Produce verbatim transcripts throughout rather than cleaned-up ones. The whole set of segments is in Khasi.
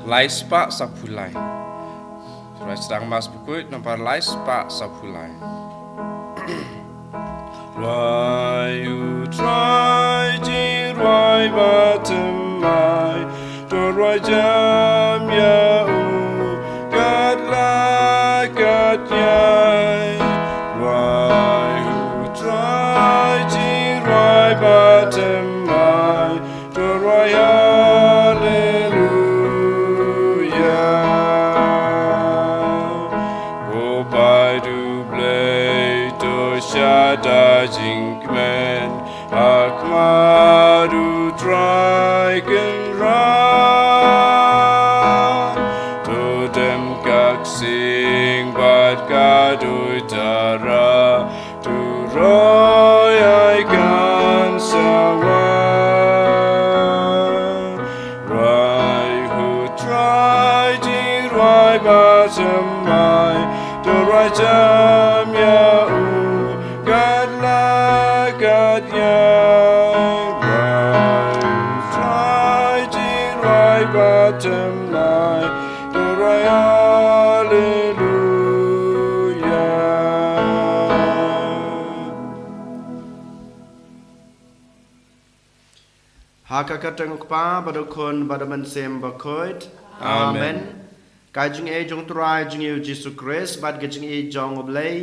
Lai spah saphew lai. Trai Sdang Mass Bakhuid nambar lai spah saphew lai. Rwai U Trai, jingrwai ba thymmai, to rwai jam ïa u katba la katïai. Rwai U Trai, jingrwai ba thymmai, to rwai Halleluïa. Ko Blei, to shah da jingkmen ha khmat U Trai Kynrad. To dem ka ksing bad ka duitara, to roi ai kan sawa. Rwai U Trai, jingrwai ba thymmai, to rwai jam ïa u katba la katïai. Rwai U Trai, jingrwai ba thymmai, to rwai Halleluïa. Ha ka kyrteng U Kpa bad U Khun bad U Mynsiem Bakhuid. Amen. Amen. Ka jingïeit jong U Trai jong ngi U Jisu Khrist bad ka jingïeit jong U Blei,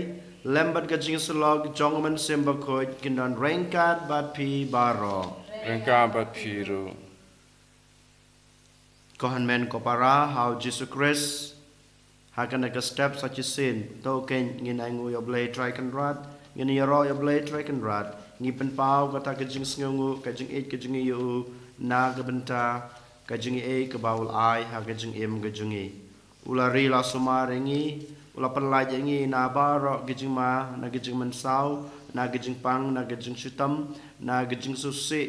lem bad ka jingïasyllok jong U Mynsiem Bakhuid, kin don ryngkat bad phi baroh. Ryngkat bad phi ruh. Ko hynmen ko para ha U Jisu Khrist, ha kane ka step sa shisien, to keiñ ngin ainguh ïa U Blei Trai Kynrad, ngin ïaroh ïa U Blei Trai Kynrad, ngi pynpaw kata ka jingsngewnguh, ka jingïeit ka jong ngi ïa u, na ka bynta ka jingïeit kaba u la ai ha ka jingim ka jong ngi. U la ri la sumar ïa ngi, u la pynlait ïa ngi na baroh ki jingma, na ki jingmynsaw, na ki jingpang, na ki jingshitom, na ki jingsngewsih,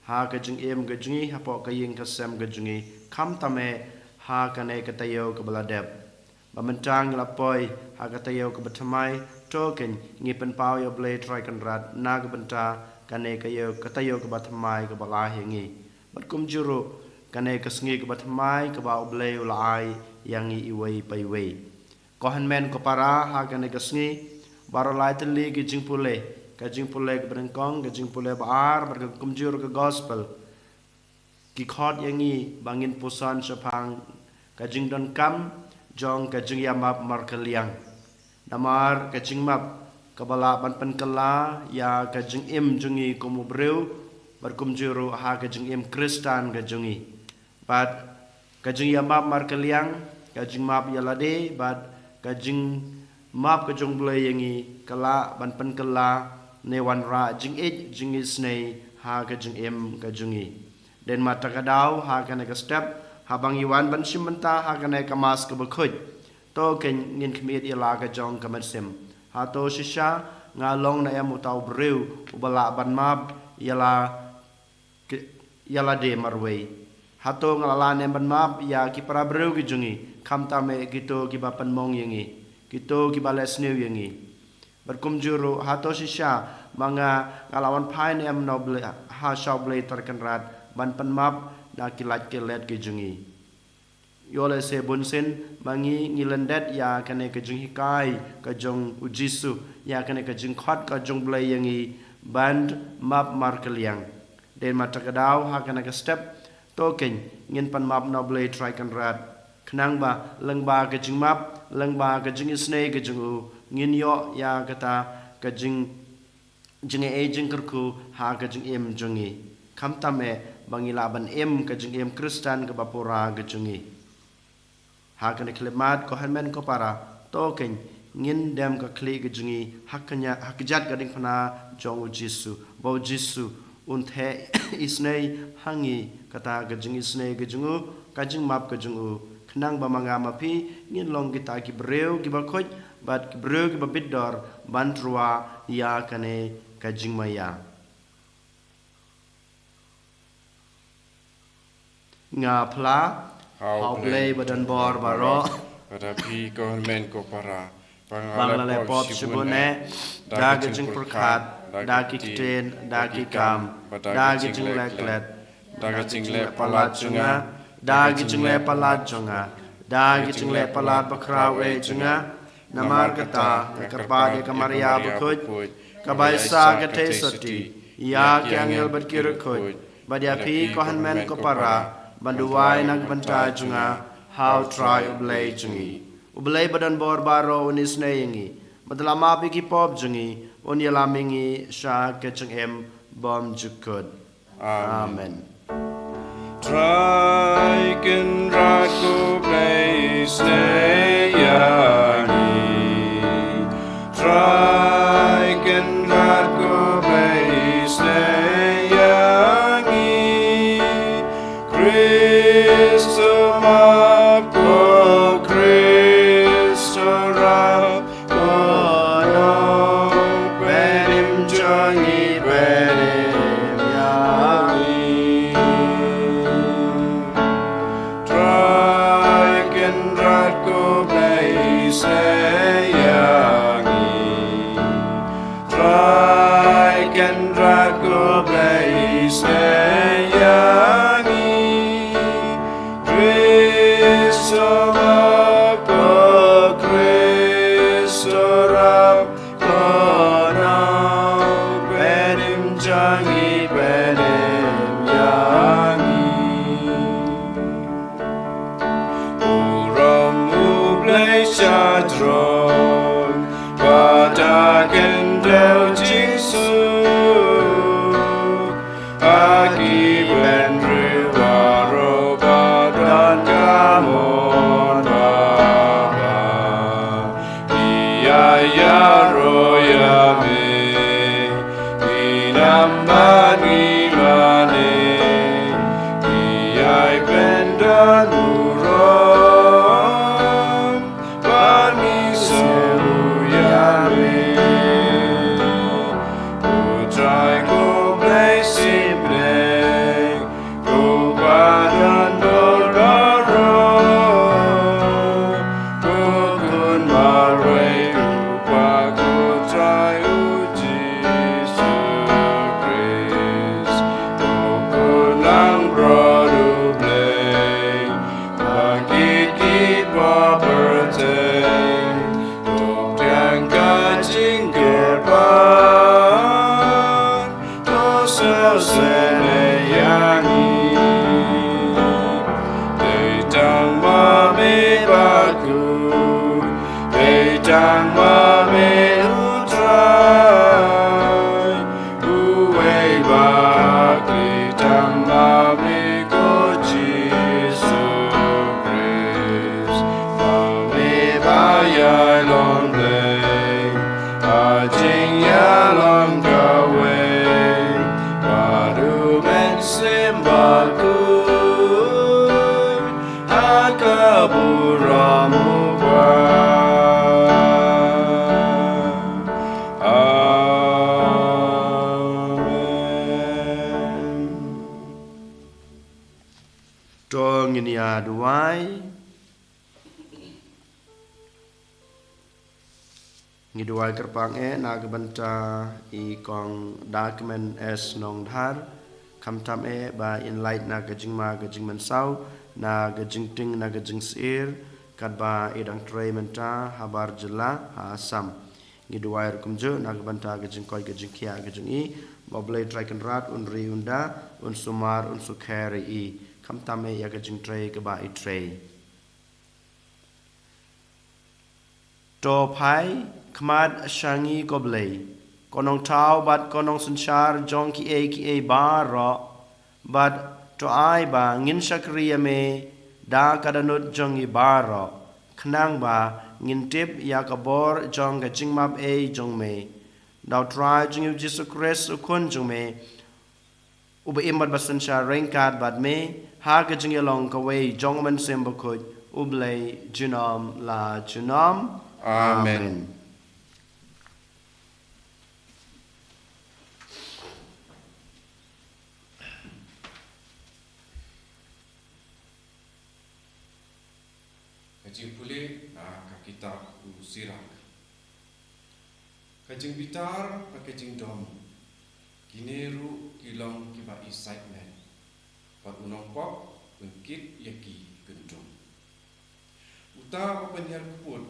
ha ka jingim ka jong ngi, hapoh ka ïing ka sem ka jong ngi, khamtam eh ha kane ka taïew kaba la dep. Ba mynta ngi la poi ha ka taïew kaba thymmai, to keiñ ngi pynpaw ïa U Blei Trai Kynrad na ka bynta kane ka ïew, ka taïew kaba thymmai kaba la ai ïa ngi. Bad kumjuh ruh kane ka sngi kaba thymmai kaba U Blei u la ai ïa ngi iwei pa iwei. Ko hynmen ko para ha kane ka sngi, baroh lai tylli ki jingpule, ka jingpule kaba nyngkong, ka jingpule ba ar, bad ka kumjuh ruh ka gospel, ki khot ïa ngi ba ngin puson shaphang ka jingdonkam jong ka jingïamap markylliang. Namar ka jingmap kaba lah ban pynkylla ïa ka jingim jong ngi kum u briew, bad kumjuh ruh ha ka jingim Khristan ka jong ngi. Bad ka jingïamap markylliang, ka jingmap ïa lade, bad ka jingmap ka jong U Blei ïa ngi, ka lah ban pynkylla ne wanrah jingïeit jingisynei ha ka jingim ka jong ngi. Dei ma kata ka daw ha kane ka step, haba ngi wan ban shim bynta ha kane ka Mass kaba khuid, to keiñ ngin khmih ïa la ka jong ka mynsiem. Hato shisha nga long ne em uta u briew uba lah ban map ïa la ki, ïa lade marwei? Hato nga la lah ne em ban map ïa ki para briew ki jong ngi, khamtam eh kito kiba pynmong ïa ngi, kito kiba leh sniew ïa ngi? Bad kumjuh ruh, hato shisha ma nga, nga la wan phai ne em na U Blei, ha sha U Blei Trai Kynrad, ban pynmap na ki lait ki let ki jong ngi? Ïoh lehse bunsien ma ngi ngi lyndet ïa kane ka jinghikai ka jong U Jisu, ïa kane ka jingkhot ka jong U Blei ïa ngi ban map markylliang. Dei ma kata ka daw ha kane ka step, to keiñ ngin pan map na U Blei Trai Kynrad. Khnang ba lyngba ka jingmap, lyngba ka jingisynei ka jong u, ngin ïoh ïa kata ka jing, jingaiei jingkyrkhu ha ka jingim jong ngi. Khamtam eh ba ngi lah ban im ka jingim Khristan kaba pura ka jong ngi. Ha kane ka khyllipmat, ko hynmen ko para, to keiñ ngin dem ka khlieh ka jong ngi ha ka nia, ha ka kjat ka diengphna jong U Jisu, ba U Jisu un theh isynei ha ngi kata ka jingisynei ka jong u, ka jingmap ka jong u, khnang ba ma nga ma phi ngin long kita ki briew kiba khuid bad ki briew kiba bit dor ban tyrwa ïa kane ka jingmaïa. Nga phla ha U Blei ba don bor baroh, bad ha phi ko hynmen ko para, ba nga la leh pop shibun eh, da ka jingpyrkhat, da ki ktien, da ki kam, da ka jingleh klet, da ka jingleh palat jong nga, da ki jingleh palat jong nga, da ki jingleh palat bakhraw eh jong nga. Namar kata nga kyrpad ïa ka Maria bakhuid, kaba ïaisah ka thei sotti, ïa ki angel bad ki riewkhuid, bad ïa phi ko hynmen ko para, ban duwai na ka bynta jong nga ha U Trai U Blei jong ngi. U Blei ba don bor baroh un isynei ïa ngi, bad la map ïa ki pop jong ngi, un ïalam ïa ngi sha ka jingim bymjukut. Amen. Trai Kynrad ko Blei, isynei ïa ngi. Trai Kynrad ko Blei, isynei ïa ngi. Khrist u map, ko Khrist u rap, ko Nongpynim jong ngi, pynim ïa ngi. Trai Kynrad ko Blei, isynei ïa ngi. Trai Kynrad ko Blei, isynei ïa ngi. Khrist u map, ko Khrist u rap, ko Nongpynim jong ngi, pynim ïa ngi. Burom U Blei sha jrong, bad ha khyndew jingsuk. Ha ki bynriew baroh ba don ka mon babha, ki ïa ïaroh ïa me, ki ïam bad ngi mane, ki ïai pyndonburom, ba ngin sngewthuh ïa me. Ko Trai ko Blei Synshar, ko ba don bor baroh, ko Khun marwei u Kpa, ko Trai U Jisu Khrist, ko Khun langbrot U Blei, ba kit ki pop pyrthei, to pdiang ka jingkyrpad, to sngewsynei ïa ngi. Dei tang ma me bakhuid, dei tang ma me U Trai, uwei ba khlem tang ma me ko Jisu Khrist. Ma me ba ïai long Blei ha jingïalong kawei, bad U Mynsiem Bakhuid ha ka burom U Kpa. Amen. To ngin ïa duwai. Ngi duwai kyrpang eh na ka bynta i Kong Dakmen S Nongdhar, khamtam eh ba in lait na ka jingma ka jingmynsaw, na ka jingtieng na ka jingsyier, katba i dang trei mynta habar jylla ha Assam. Ngi duwai ruh kumjuh na ka bynta ka jingkoit ka jingkhiah ka jong i, ba U Blei Trai Kynrad un ri un da, un sumar un sukher ïa i, khamtam eh ïa ka jingtrei kaba i trei. To phai khmat sha ngi ko Blei, ko Nongthaw bad ko Nongsynshar jong kiei kiei baroh, bad to ai ba ngin shakri ïa me da ka dohnud jong ngi baroh, khnang ba ngin tip ïa ka bor jong ka jingmap ei jong me. Da U Trai jong ngi U Jisu Khrist U Khun jong me, uba im bad ba synshar ryngkat bad me ha ka jingïalong kawei jong U Mynsiem Bakhuid, U Blei junom la junom. Amen. Amen. Ka jingpule na ka kitab u Sirak. Ka jingbitar bad ka jingdom, kine ruh ki long kiba i sait met. Bad u nongpop pynkit ïa ki kyndong. Uta uba pynhiar kput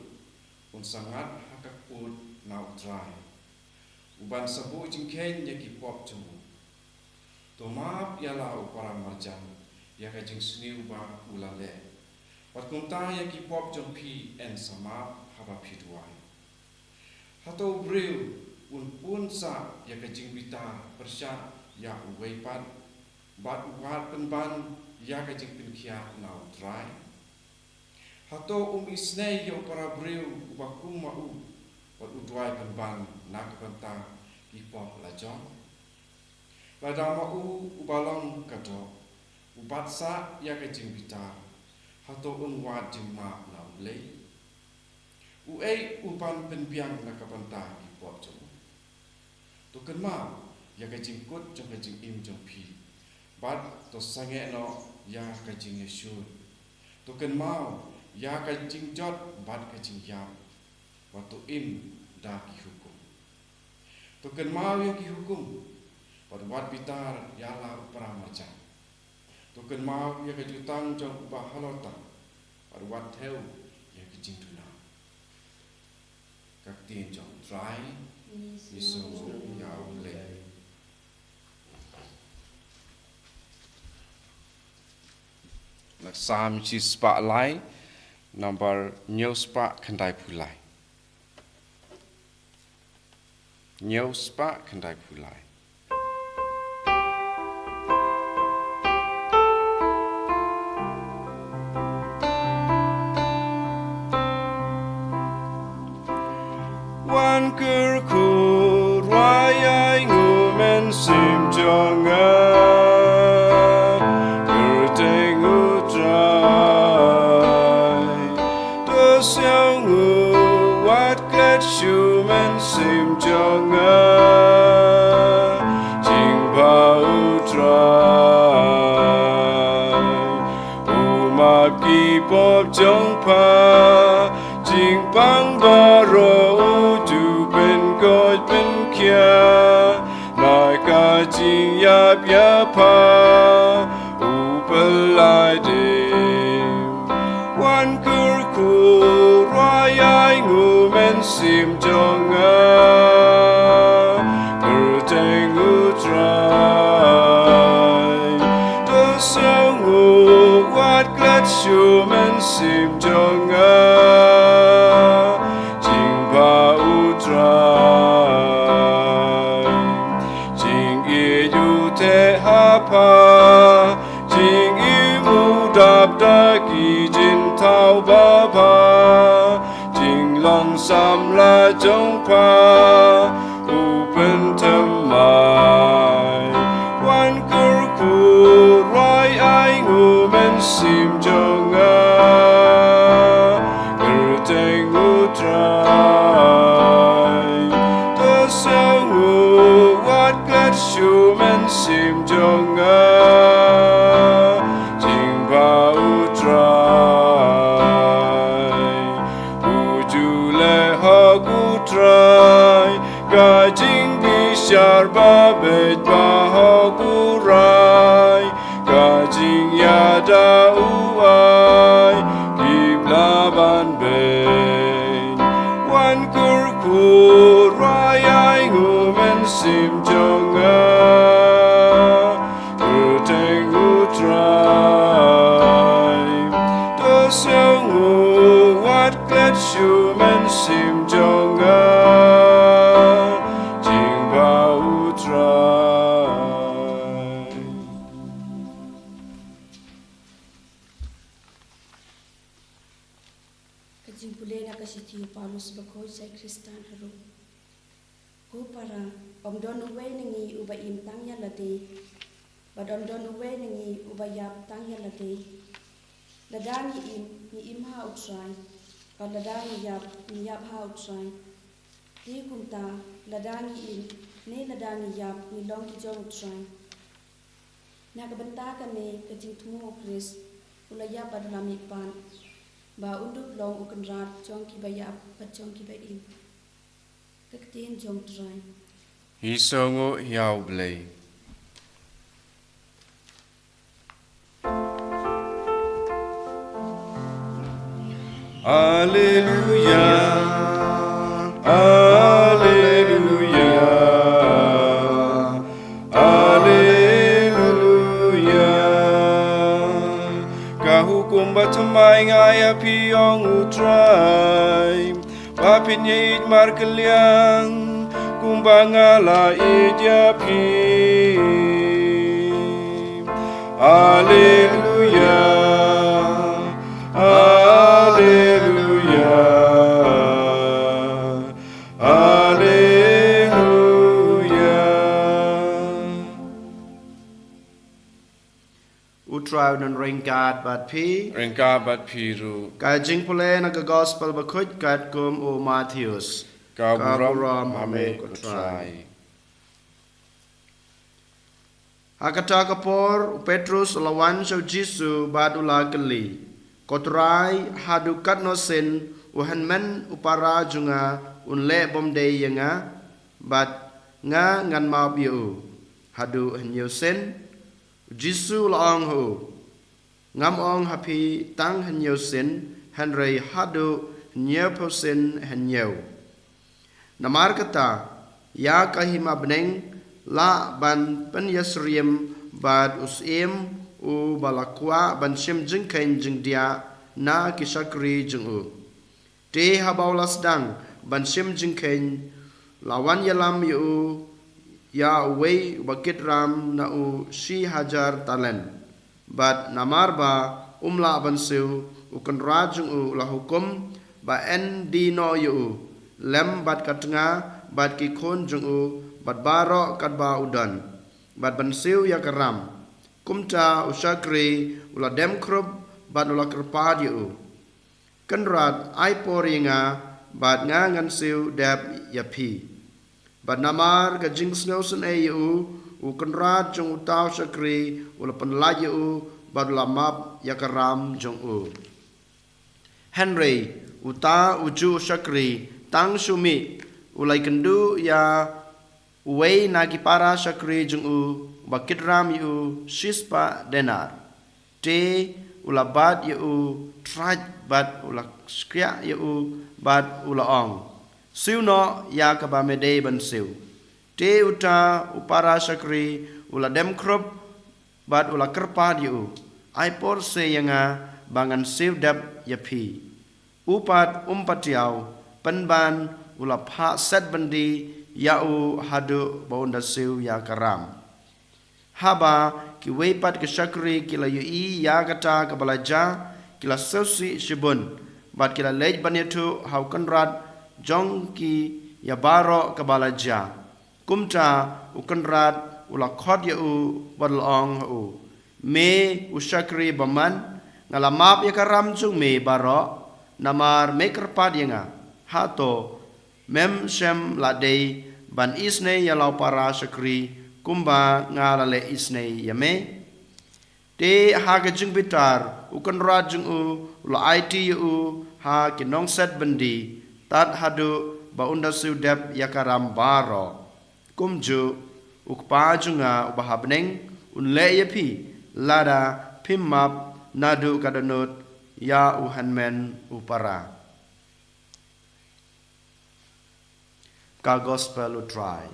un sa ngat ha ka kput na U Trai, uban sa buh jingkheiñ ïa ki pop jong u. To map ïa la u para marjan ïa ka jingsniew ba u la leh, bad kumta ïa ki pop jong phi yn sa map haba phi duwai. Hato u briew un pun sah ïa ka jingbitar pyrshah ïa uwei pat, bad u wad pynban ïa ka jingpynkhiah na U Trai? Hato um isynei ïa u para briew uba kum ma u, bad u duwai pynban na ka bynta ki pop la jong? Lada ma u uba long ka doh u bat sah ïa ka jingbitar, hato un wad jingmap na U Blei? Uei uban pynbiang na ka bynta ki pop jong u? To kynmaw ïa ka jingkut jong ka jingim jong phi, bad to sangeh noh ïa ka jingïashun. To kynmaw ïa ka jingjot bad ka jingïap, bad to im da ki hukum. To kynmaw ïa ki hukum, bad wat bitar ïa la u para marjan. To kynmaw ïa ka jutang jong uba halor tam, bad wat thew ïa ka jingduna. Ka ktien jong U Trai. Ngi sngewnguh ïa U Blei. Na Salm shispah lai, number hynñiew spah khyndai phew lai. Hynñiew spah khyndai phew lai. Wan kyrkhu rwai ïa u mynsiem jong nga, kyrteng U Trai. To sngewnguh wat klet sha u mynsiem jong nga, jingbha U Trai. U map ki pop jong pha, jingpang baroh u ju pynkoit pynkhiah. Na ka jingïap ïa pha u pynlait im. Wan kyrkhu rwai ïa u mynsiem jong nga, kyrteng U Trai. To sngewnguh wat klet sha u mynsiem jong nga, jingbha U Trai. Jingïeit u theh ha pha, jingim u dap da ki jingthaw babha. Jinglong samla jong pha u pynthymmai. Wan kyrkhu rwai ïa u mynsiem jong nga, kyrteng U Trai. To sngewnguh wat klet sha u mynsiem jong nga, jingbha U Trai. U ju leh hok U Trai ka jingbishar ba beit, ba hok u rai, ka jingïada u ai, kim lah ban beiñ. Wan kyrkhu rwai ïa u mynsiem jong nga, kyrteng U Trai. To sngewnguh wat klet sha u mynsiem jong nga, jingbha U Trai. Ka jingpule na ka shithi u Paulus bakhuid sha ki Khristan ha Rom. Ko para, ym don uwei na ngi uba im tang ïa lade, bad ym don uwei na ngi uba ïap tang ïa lade. Lada ngi im, ngi im ha U Trai, bad lada ngi ïap, ngi ïap ha U Trai. Te kumta, lada ngi im ne lada ngi ïap, ngi long ki jong U Trai. Na ka bynta kane ka jingthmu u Khrist u la ïap bad u la mihpat, ba un dup long u kynrad jong kiba ïap bad jong kiba im. Ka ktien jong U Trai. Ngi sngewnguh ïa U Blei. Alleluia, Alleluia, Alleluia. Ka hukum ba thymmai nga ïa phi, ong U Trai, ba phin ïeit markylliang kumba nga la ïeit ïa phi. Alleluia, Alleluia, Alleluia. U Trai un ryngkat bad phi. Ryngkat bad phi ruh. Ka jingpule na ka Gospel bakhuid katkum u Mathaios. Ka burom ha me, ko Trai. Ha kata ka por, u Petrus u la wan sha u Jisu bad u la kylli, Ko Trai, haduh katno sien u hynmen u para jong nga un leh bymdei ïa nga, bad nga ngan map ïa u? Haduh hynñiew sien? U Jisu u la ong ha u, Ngam ong ha phi tang hynñiew sien, hynrei haduh hynñiewphew sien hynñiew. Namar kata, ïa ka hima bneng lah ban pynïasyriem bad u syiem uba la kwah ban shim jingkheiñ jingdiah na ki shakri jong u. Te haba u la sdang ban shim jingkheiñ, la wan ïalam ïa u, ïa uwei uba kit ram na u shi hajar talent. Bad namar ba um lah ban siew, u kynrad jong u u la hukum ba un die noh ïa u, lem bad ka tnga bad ki khun jong u, bad baroh katba u don, bad ban siew ïa ka ram. Kumta u shakri u la dem khrup bad u la kyrpad ïa u, Kynrad, ai por ïa nga, bad nga ngan siew dep ïa phi. Bad namar ka jingsngewsynei ïa u, u kynrad jong uta u shakri u la pynlait ïa u, bad u la map ïa ka ram jong u. Hynrei uta ujuh u shakri, tang shu mih, u la ïakynduh ïa uwei na ki para shakri jong u, uba kit ram ïa u shispah denar. Te u la bat ïa u trait, bad u la shkiah ïa u, bad u la ong, Siew noh ïa kaba me dei ban siew. Te uta u para shakri u la dem khrup, bad u la kyrpad ïa u, Ai por se ïa nga ba ngan siew dep ïa phi. U pat um patiaw, pynban u la phah set byndi ïa u haduh ba un da siew ïa ka ram. Haba kiwei pat ki shakri ki la ïohi ïa kata kaba la jia, ki la sngewsih shibun, bad ki la leit ban ïathuh ha u kynrad jong ki ïa baroh kaba la jia. Kumta u kynrad u la khot ïa u, bad u la ong ha u, Me u shakri bymman, nga la map ïa ka ram jong me baroh, namar me kyrpad ïa nga. Hato mem shym la dei ban isynei ïa la u para shakri kumba nga la leh isynei ïa me? Te ha ka jingbitar, u kynrad jong u u la aiti ïa u ha ki nongset byndi, tad haduh ba un da siew dep ïa ka ram baroh. Kumjuh, u Kpa jong nga uba ha bneng un leh ïa phi, lada phim map naduh ka dohnud ïa u hynmen u para. Ka Gospel u Trai.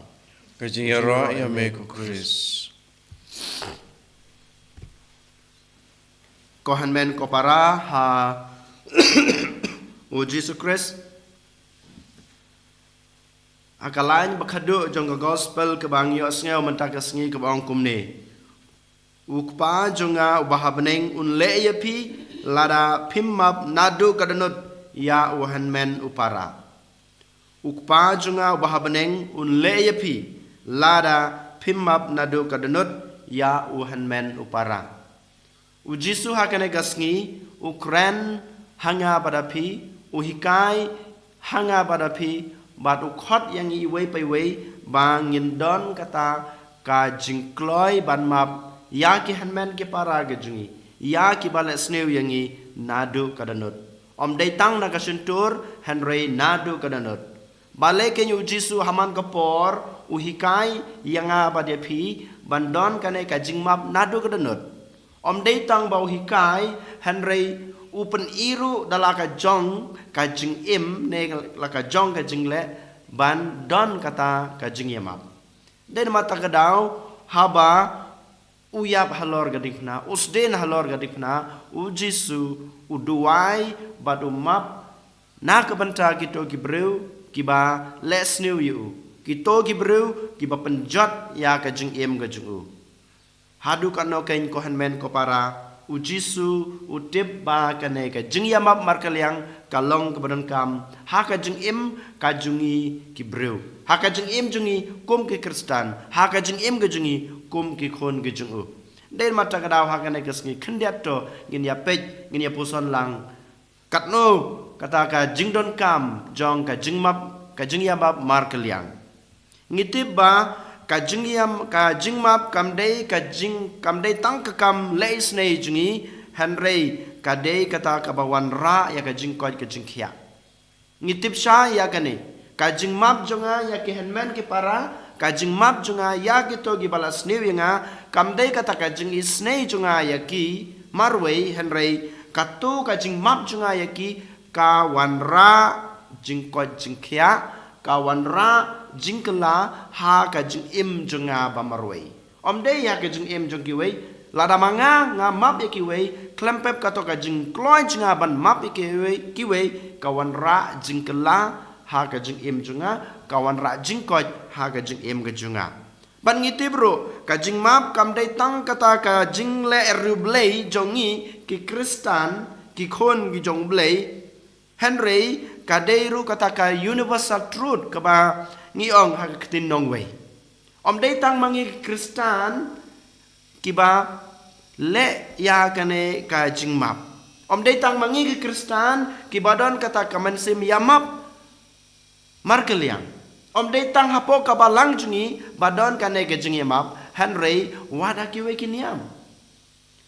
Ka jingïaroh ïa me ko Khrist. Ko hynmen ko para ha u Jisu Khrist. Ha ka lain ba khadduh jong ka Gospel kaba ngi ïohsngew mynta ka sngi kaba ong kumne. U Kpa jong nga uba ha bneng un leh ïa phi lada phim map naduh ka dohnud ïa u hynmen u para. U Kpa jong nga uba ha bneng un leh ïa phi lada phim map naduh ka dohnud ïa u hynmen u para. U Jisu ha kane ka sngi u kren ha nga bad ha phi, u hikai ha nga bad ha phi, bad u khot ïa ngi iwei pa iwei ba ngin don kata ka jingkloi ban map ïa ki hynmen ki para ki jong ngi, ïa kiba leh sniew ïa ngi naduh ka dohnud. Ym dei tang na ka shyntur, hynrei naduh ka dohnud. Balei kein u Jisu ha man ka por u hikai ïa nga bad ïa phi ban don kane ka jingmap naduh ka dohnud? Ym dei tang ba u hikai, hynrei u pyni ruh da la ka jong ka jingim ne la ka jong ka jingleh ban don kata ka jingïamap. Dei namar kata ka daw, haba u ïap halor ka diengphna, u sdien halor ka diengphna, u Jisu u duwai bad u map na ka bynta kito ki briew kiba leh sniew ïa u, kito ki briew kiba pynjot ïa ka jingim ka jong u. Haduh katno kein, ko hynmen ko para, u Jisu u tip ba kane ka jingïamap markylliang ka long kaba donkam ha ka jingim ka jong ngi ki briew, ha ka jingim jong ngi kum ki Khristan, ha ka jingim ka jong ngi kum ki khun ki jong u. Dei namar kata ka daw, ha kane ka sngi khyndiat to ngin ïa peit, ngin ïa puson lang katno kata ka jingdonkam jong ka jingmap, ka jingïamap markylliang. Ngi tip ba ka jingïam, ka jingmap kam dei ka jing, kam dei tang ka kam leh isynei jong ngi, hynrei ka dei kata kaba wanrah ïa ka jingkoit ka jingkhiah. Ngi tip shai ïa kane, ka jingmap jong nga ïa ki hynmen ki para, ka jingmap jong nga ïa kito kiba la sniew ïa nga, kam dei kata ka jingisynei jong nga ïa ki marwei, hynrei kato ka jingmap jong nga ïa ki ka wanrah jingkoit jingkhiah, ka wanrah jingkylla ha ka jingim jong nga ba marwei. Ym dei ïa ka jingim jong kiwei, lada ma nga nga map ïa kiwei, khlem pep kato ka jingkloi jong nga ban map ïa kiwei, kiwei, ka wanrah jingkylla ha ka jingim jong nga, ka wanrah jingkoit ha ka jingim ka jong nga. Bad ngi tip ruh, ka jingmap kam dei tang kata ka jingleh riewblei jong ngi ki Khristan, ki khun ki jong u Blei, hynrei ka dei ruh kata ka universal truth kaba ngi ong ha ka ktien nongwei. Ym dei tang ma ngi ki Khristan kiba leh ïa kane ka jingmap. Ym dei tang ma ngi ki Khristan kiba don kata ka mynsiem ïamap markylliang. Ym dei tang hapoh ka balang jong ngi ba don kane ka jingïamap, hynrei wat ha kiwei ki niam,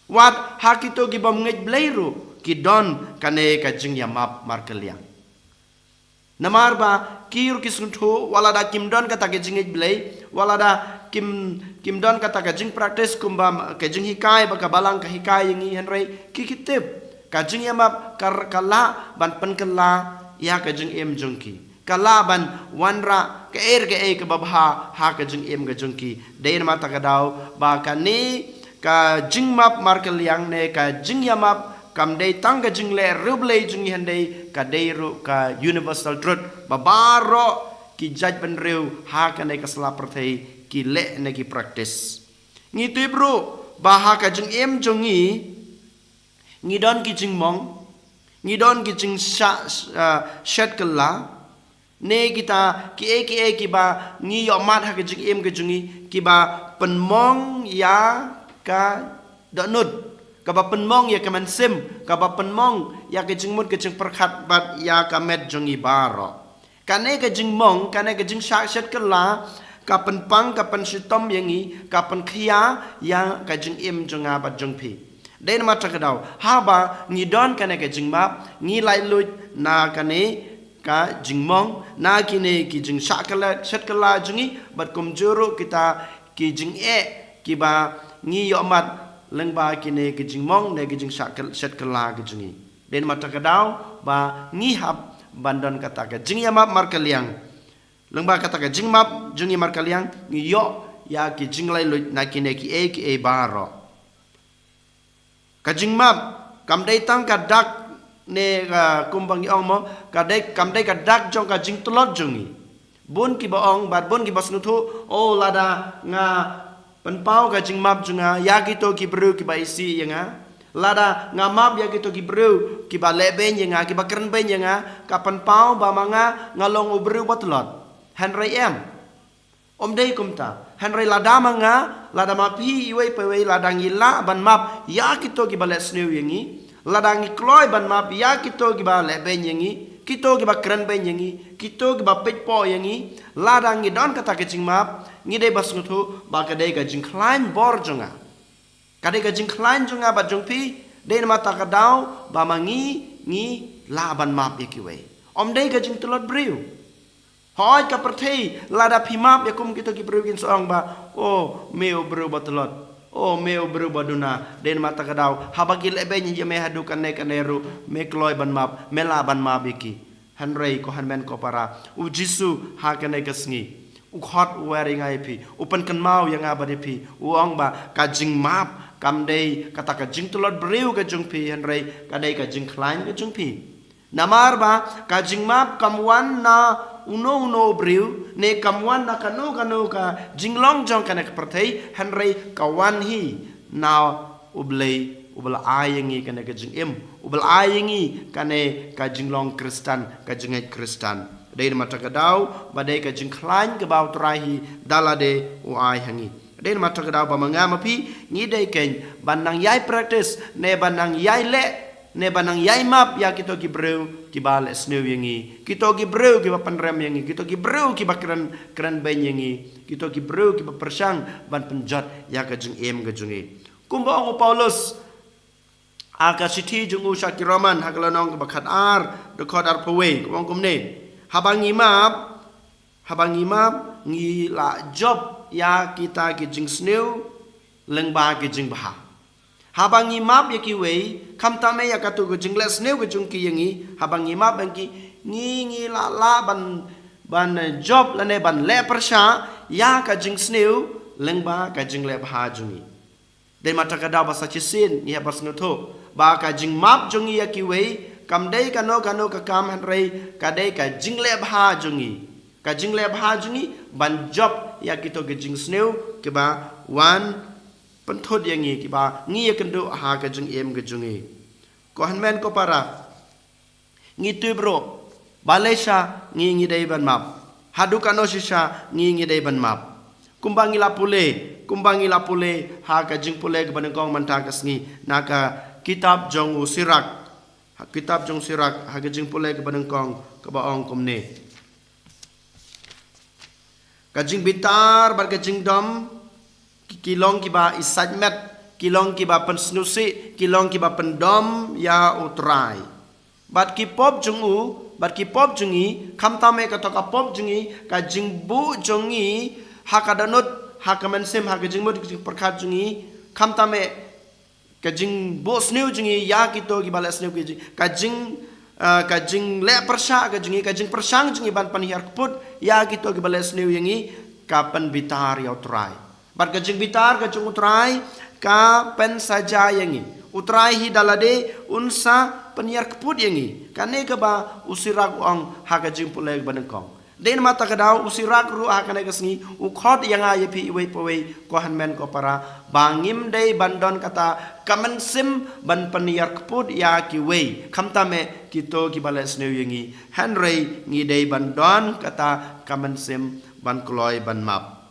wat ha kito ki bym ngeit Blei ruh ki don kane ka jingïamap markylliang. Namar ba ki ruh ki sngewthuh, wat lada kim don kata ka jingngeit Blei, wat lada kim, kim don kata ka jingpractice kumba ka jinghikai ba ka balang ka hikai ïa ngi, hynrei ki, ki tip ka jingïamap ka, ka lah ban pynkylla ïa ka jingim jong ki, ka lah ban wanrah kaei kaei kaba bha ha ka jingim ka jong ki. Dei namar kata ka daw ba kane ka jingmap markylliang ne ka jingïamap kam dei tang ka jingleh riewblei jong ngi, hynrei ka dei ruh ka universal truth ba baroh ki jaitbynriew ha kane ka sla pyrthei ki leh ne ki practice. Ngi tip ruh ba ha ka jingim jong ngi, ngi don ki jingmong, ngi don ki jingshah, ah, shet kylla, ne kita kiei kiei kiba ngi ïohmad ha ka jingim ka jong ngi, kiba pynmong ïa ka dohnud, kaba pynmong ïa ka mynsiem, kaba pynmong ïa ka jingmut ka jingpyrkhat bad ïa ka met jong ngi baroh. Kane ka jingmong, kane ka jingshah shet kylla ka pynpang, ka pynshitom ïa ngi, ka pynkhia ïa ka jingim jong nga bad jong phi. Dei namar kata ka daw, haba ngi don kane ka jingmap, ngi laitluid na kane ka jingmong, na kine ki jingshah kylla, shet kylla jong ngi, bad kumjuh ruh kita ki jingeh kiba ngi ïohmad lyngba kine ki jingmong ne ki jingshah kyl-, shet kylla ki jong ngi. Dei namar kata ka daw ba ngi hap ban don kata ka jingïamap markylliang. Lyngba kata ka jingmap jong ngi markylliang, ngi ïoh ïa ki jinglaitluid na kine kiei kiei baroh. Ka jingmap kam dei tang ka dak ne, ah, kumba ngi ong mo, ka dei, kam dei ka dak jong ka jingtlot jong ngi. Bun kiba ong bad bun kiba sngewthuh, oh, lada nga pynpaw ka jingmap jong nga ïa kito ki briew kiba isih ïa nga, lada nga map ïa kito ki briew kiba lehbeiñ ïa nga, kiba krenbeiñ ïa nga, ka pynpaw ba ma nga nga long u briew ba tlot. Hynrei em. Ym dei kumta. Hynrei lada ma nga, lada ma phi, iwei pa iwei, lada ngi lah ban map ïa kito kiba leh sniew ïa ngi, lada ngi kloi ban map ïa kito kiba lehbeiñ ïa ngi, kito kiba krenbeiñ ïa ngi, kito kiba peitpoh ïa ngi, lada ngi don kata ka jingmap, ngi dei ba sngewthuh ba ka dei ka jingkhlaiñ bor jong nga. Ka dei ka jingkhlaiñ jong nga bad jong phi, dei namar kata ka daw ba ma ngi, ngi lah ban map ïa kiwei. Ym dei ka jingtlot briew. Hooid, ka pyrthei, lada phi map ïa kum kito ki briew kin sa ong ba, oh, me u briew ba tlot. O me u briew ba duna, dei namar kata ka daw, haba ki leh beiñ ïa me haduh kane kane ruh, me kloi ban map, me lah ban map ïa ki. Hynrei ko hynmen ko para, u Jisu ha kane ka sngi u khot u wer ïa nga ïa phi, u pynkynmaw ïa nga bad ïa phi, u ong ba ka jingmap kam dei kata ka jingtlot briew ka jong phi, hynrei ka dei ka jingkhlaiñ ka jong phi. Namar ba ka jingmap kam wan na uno uno u briew, ne kam wan na kano kano ka jinglong jong kane ka pyrthei, hynrei ka wan hi na U Blei, uba la ai ïa ngi kane ka jingim, uba la ai ïa ngi kane ka jinglong Khristan, ka jingngeit Khristan. Dei namar kata ka daw ba dei ka jingkhlaiñ kaba U Trai hi da lade u ai ha ngi. Dei namar kata ka daw ba ma nga ma phi ngi dei kein ban nang ïai practice, ne ban nang ïai leh, ne ban nang ïai map ïa kito ki briew kiba leh sniew ïa ngi, kito ki briew kiba pynrem ïa ngi, kito ki briew kiba kren, kren beiñ ïa ngi, kito ki briew kiba pyrshang ban pynjot ïa ka jingim ka jong ngi. Kumba ong u Paulus ha ka shithi jong u sha ki Roman, ha ka lynnong kaba khatar, dkhot arphew wei, ka ong kumne: Haba ngi map, haba ngi map, ngi la jop ïa kita ki jingsniew lyngba ki jingbha. Haba ngi map ïa kiwei, khamtam eh ïa kato ka jingleh sniew ka jong ki ïa ngi, haba ngi map ïa ki, ngi, ngi la lah ban, ban jop lane ban leh pyrshah ïa ka jingsniew lyngba ka jingleh bha jong ngi. Dei namar kata ka daw ba sa shisien ngi hap ban sngewthuh ba ka jingmap jong ngi ïa kiwei kam dei kano kano ka kam, hynrei ka dei ka jingleh bha jong ngi. Ka jingleh bha jong ngi ban jop ïa kito ki jingsniew kiba wan pynthut ïa ngi, kiba ngi ïakynduh ha ka jingim ka jong ngi. Ko hynmen ko para, ngi tip ruh ba lei sha ngi, ngi dei ban map. Haduh kano shisha ngi, ngi dei ban map. Kumba ngi la pule, kumba ngi la pule ha ka jingpule kaba nyngkong mynta ka sngi, na ka kitab jong u Sirak, ha kitab jong u Sirak, ha ka jingpule kaba nyngkong, kaba ong kumne: Ka jingbitar bad ka jingdom ki, ki long kiba isait met, ki long kiba pynsngewsih, ki long kiba pyndom ïa U Trai. Bad ki pop jong u, bad ki pop jong ngi, khamtam eh kato ka pop jong ngi, ka jingbuh jong ngi ha ka dohnud, ha ka mynsiem, ha ka jingmut, ka jingpyrkhat jong ngi, khamtam eh ka jingbuh sniew jong ngi ïa kito kiba leh sniew ki jing, ka jing, ah, ka jingleh pyrshah ka jong ngi, ka jingpyrshang jong ngi ban pynhiar kput ïa kito kiba leh sniew ïa ngi, ka pynbitar ïa U Trai. Bad ka jingbitar ka jong U Trai ka pynsaja ïa ngi. U Trai hi da lade un sa pynhiar kput ïa ngi. Kane kaba u Sirak u ong ha ka jingpule kaba nyngkong. Dei namar kata ka daw u Sirak ruh ha kane ka sngi u khot ïa nga ïa phi iwei pa iwei, ko hynmen ko para, ba ngim dei ban don kata ka mynsiem ban pynhiar kput ïa kiwei, khamtam eh kito kiba leh sniew ïa ngi, hynrei ngi dei ban don kata ka mynsiem ban kloi ban map.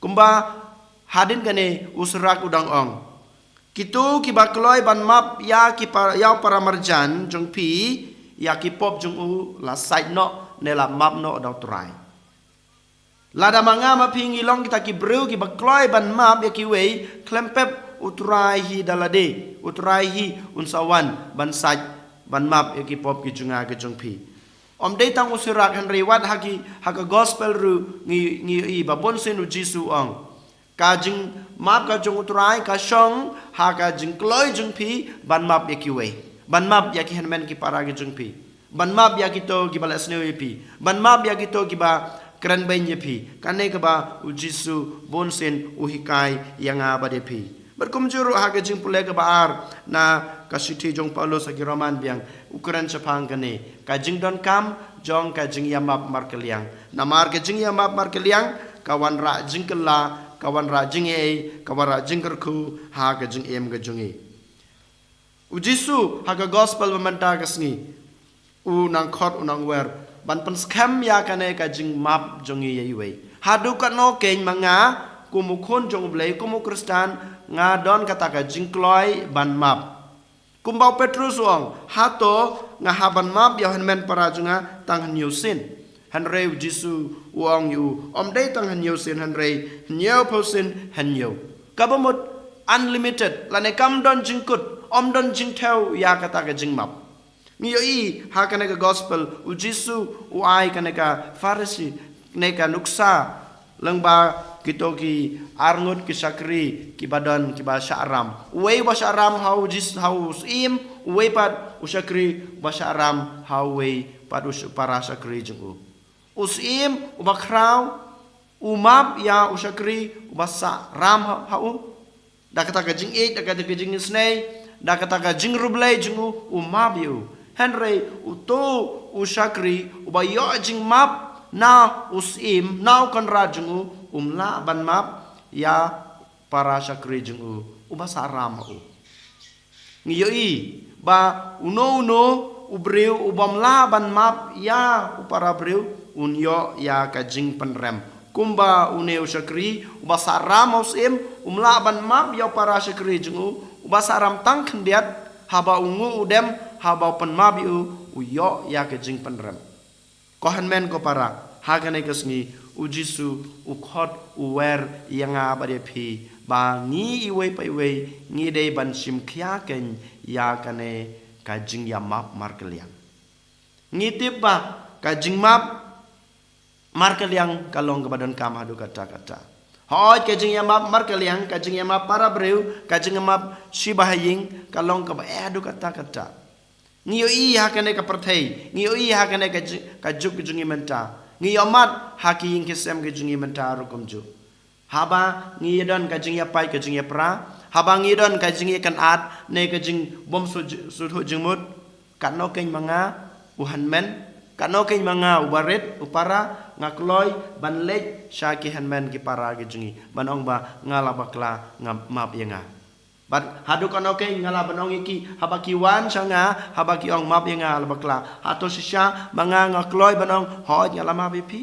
Kumba hadien kane u Sirak u dang ong, kito kiba kloi ban map ïa ki pa-, ïa u para marjan jong phi, ïa ki pop jong u la sait noh ne la map noh da U Trai. Lada ma nga ma phi ngi long kita ki briew kiba kloi ban map ïa kiwei, khlem pep U Trai hi da lade, U Trai hi un sa wan ban sait, ban map ïa ki pop ki jong nga ki jong phi. Ym dei tang u Sirak, hynrei wat ha ki, ha ka gospel ruh ngi, ngi ïohi ba bun sien u Jisu u ong, ka jingmap ka jong U Trai ka shong ha ka jingkloi jong phi ban map ïa kiwei, ban map ïa ki hynmen ki para ki jong phi, ban map ïa kito kiba leh sniew ïa phi, ban map ïa kito kiba kren beiñ ïa phi. Kane kaba u Jisu bun sien u hikai ïa nga bad ïa phi. Bad kumjuh ruh ha ka jingpule kaba ar na ka shithi jong u Paulus ha ki Roman biang, u kren shaphang kane ka jingdonkam jong ka jingïamap markylliang. Namar ka jingïamap markylliang ka wanrah jingkylla, ka wanrah jingaiei, ka wanrah jingkyrkhu ha ka jingim ka jong ngi. U Jisu ha ka gospel ba mynta ka sngi u nang khot, u nang wer ban pynskhem ïa kane ka jingmap jong ngi ïa iwei. Haduh katno kein ma nga kum u khun jong U Blei, kum u Khristan, nga don kata ka jingkloi ban map. Kumba u Petrus u ong, hato nga hap ban map ïa u hynmen para jong nga tang hynñiew sien? Hynrei u Jisu u ong ïa u, ym dei tang hynñiew sien, hynrei hynñiew phew sien hynñiew. Kaba mut unlimited, lane kam don jingkut, ym don jingthew ïa kata ka jingmap. Ngi ïohi ha kane ka gospel, u Jisu u ai kane ka parable, kane ka nuksa, lyngba Kito ki arngut ki shakri kiba don kiba shah ram. Uwei uba shah ram ha u Jis-, ha u syiem, uwei pat u shakri uba shah ram ha uwei pat u sh-, para shakri jong u. U syiem uba khraw u map ïa u shakri uba shah ram ha, ha u. Da kata ka jingïeit, da kata ka jingisynei, da kata ka jingriewblei jong u, u map ïa u. Hynrei uto u shakri uba ïoh jingmap na u syiem, na u kynrad jong u, um lah ban map ïa para shakri jong u uba shah ram ha u. Ngi ïohi ba uno uno u briew u bym lah ban map ïa u para briew un ïoh ïa ka jingpynrem. Kumba une u shakri uba shah ram ha u syiem um lah ban map ïa u para shakri jong u uba shah ram tang khyndiat, haba u nguh u dem, haba u pynmap ïa u, u ïoh ïa ka jingpynrem. Ko hynmen ko para, ha kane ka sngi u Jisu u khot u wer ïa nga bad ïa phi ba ngi iwei pa iwei ngi dei ban shim khia keiñ ïa kane ka jingïamap markylliang. Ngi tip ba ka jingmap markylliang ka long kaba donkam haduh katta katta. Hooid, ka jingïamap markylliang, ka jingïamap para briew, ka jingïamap shi bahaïing ka long kaba eh haduh katta katta. Ngi ïohi ha kane ka pyrthei, ngi ïohi ha kane ka ju-, ka juk ka jong ngi mynta. Ngi ïohmad ha ki ïing ki sem ka jong ngi mynta ruh kumjuh. Haba ngi ïadon ka jingïapait ka jingïapra, haba ngi ïadon ka jingïakynad ne ka jingbym shu-, sngewthuh jingmut, katno keiñ ma nga u hynmen, katno keiñ ma nga u barit u para, nga kloi ban leit sha ki hynmen ki para ki jong ngi ban ong ba nga la bakla, nga map ïa nga. Bad haduh katno keiñ nga lah ban ong ïa ki, haba ki wan sha nga, haba ki ong map ïa nga, la bakla. Hato shisha ma nga nga kloi ban ong hooid nga la map ïa phi?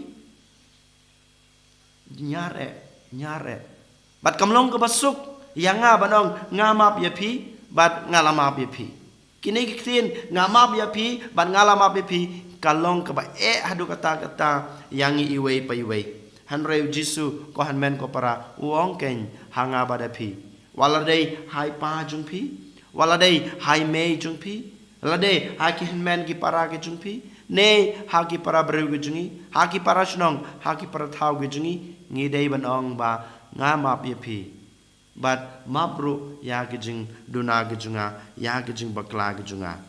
Ñiar eh, ñiar eh. Bad kam long kaba suk ïa nga ban ong nga map ïa phi bad nga la map ïa phi. Kine ki ktien nga map ïa phi bad nga la map ïa phi ka long kaba eh haduh katta katta ïa ngi iwei pa iwei. Hynrei u Jisu, ko hynmen ko para, u ong keiñ ha nga bad ha phi, wat la dei ha i pa jong phi, wat la dei ha i mei jong phi, la dei ha ki hynmen ki para ki jong phi, ne ha ki para briew ki jong ngi, ha ki para shnong, ha ki para thaw ki jong ngi, ngi dei ban ong ba nga map ïa phi. Bad map ruh ïa ki jingduna ki jong nga, ïa ki jingbakla ki jong nga.